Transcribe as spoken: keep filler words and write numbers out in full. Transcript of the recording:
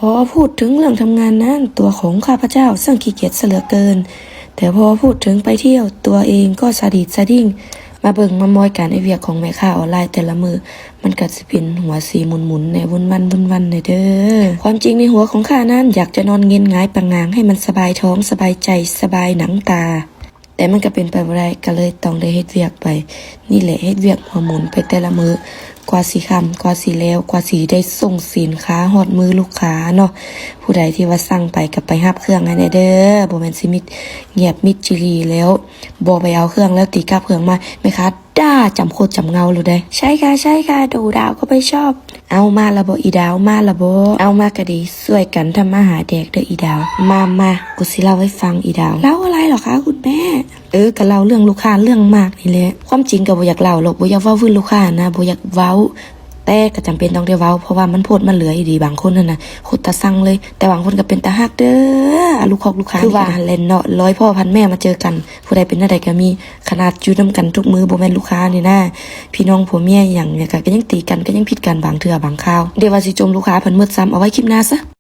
พอพูดถึงเรื่องทำงานนั้น ตัวของข้าพเจ้าช่างขี้เกียจซะเหลือเกิน แต่พอพูดถึงไปเที่ยว ตัวเองก็สะดิดสะดิ้ง มาเบิ่งมามอยการไอ้เวียกของแม่ค้าออนไลน์แต่ละมื้อ มันก็สิเป็นหัวสีหมุนๆแหน่ วุ่นวันวุ่นวันแหน่เด้อ ความจริงในหัวของข้านั้น อยากจะนอนเงนหงายปะหงาง ให้มันสบายท้องสบายใจสบายหนังตา แต่มันก็เป็นไปบ่ได้ ก็เลยต้องได้เฮ็ดเวียกไป นี่แหละ เฮ็ดเวียกหัวหมุนไปแต่ละมื้อ กว่าสิค่ำ กว่าสิแล้ว กว่าสิได้ส่งสินค้าฮอดมือลูกค้าเนาะ ผู้ใดที่ว่าสั่งไปก็ไปรับเครื่องให้แหน่เด้อ บ่แม่นสิมิดเงียบมิดจิรีแล้ว บ่ไปเอาเครื่องแล้วตีกลับเครื่องมา แม่ค้าด่าจำโคตรจำเงาเลยเด้ ใช่ค่ะ ใช่ค่ะ ดูดาวก็ไม่ชอบ เอามาละบ่อีดาว มาละบ่ เอามาก็ดี ช่วยกันทำมาหาแดกเด้ออีดาว มามา กูสิเล่าให้ฟังอีดาว เล่าอะไรเหรอคะคุณแม่ เออ ก็เล่าเรื่องลูกค้าเรื่องมากนี่แหละ ความจริงก็บ่อยากเล่าหรอก บ่อยากเว้าพื้นลูกค้านะ บ่อยากเว้า แต่ก็จำเป็นต้องได้เว้า เพราะว่ามันโพดมันเหลืออีดีบางคนหั่นน่ะ โคตรตาซังเลย แต่บางคนก็เป็นตาฮักเด้อ ลูกคอกลูกค้า คือว่าหั่นแหละเนาะ ร้อยพ่อพันแม่มาเจอกัน ผู้ใดเป็นแนวใดก็มี ขนาดอยู่นำกันทุกมื้อ บ่แม่นลูกค้านี่นะ พี่น้องผัวเมียหยังเนี่ยก็ ก็ยังตีกัน ก็ยังผิดกันบางเทื่อบางคราว เดี๋ยวว่าสิจมลูกค้าเพิ่นหมดซ้ำ เอาไว้คลิปหน้าซะ